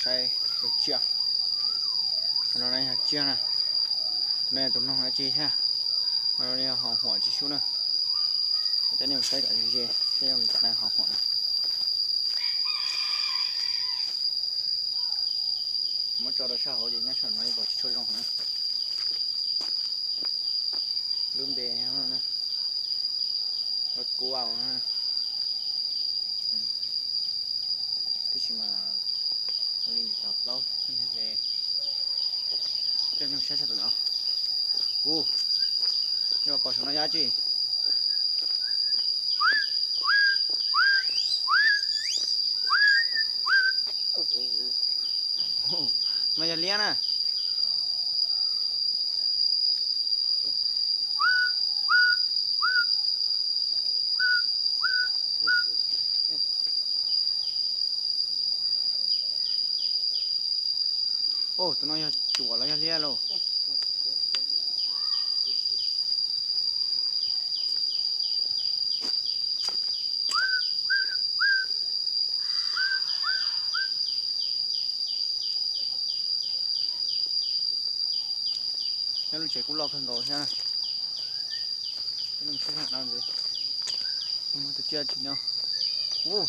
Saib tus tsiaj, qhov no yog tsiaj na, tus no yog tus noog dab tsi thiab, qhov no yog hos huam tsis sub na. Coj nej mus saib kom ze, saib zoo li cas na hos huam na. Muab tso rau sab hauv ces nyob saum no ib puas tsis tshua zoo na. Lub npe, lub kua, tab sis mas ua li ntawd plaub hle. Coj nej saib sab tom no. Ub, nej puas pom saum no yog dab tsi? No yog liab na. Ub, tus no yog cuam los yog liab lauj? Nyob lub tsev kuj loj kawg nkaus thiab. Coj nej mus saib no ntxiv, muaj tus tsiaj tsis nyob. Ub,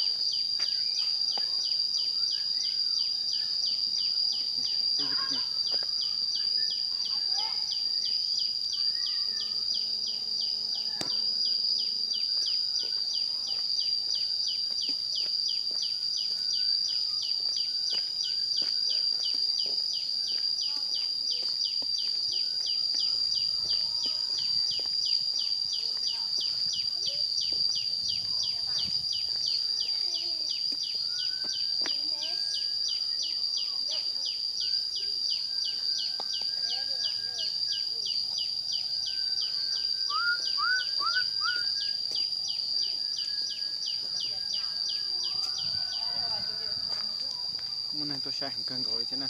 muaj neeg tuaj saib heev kawg nkaus li thiab na.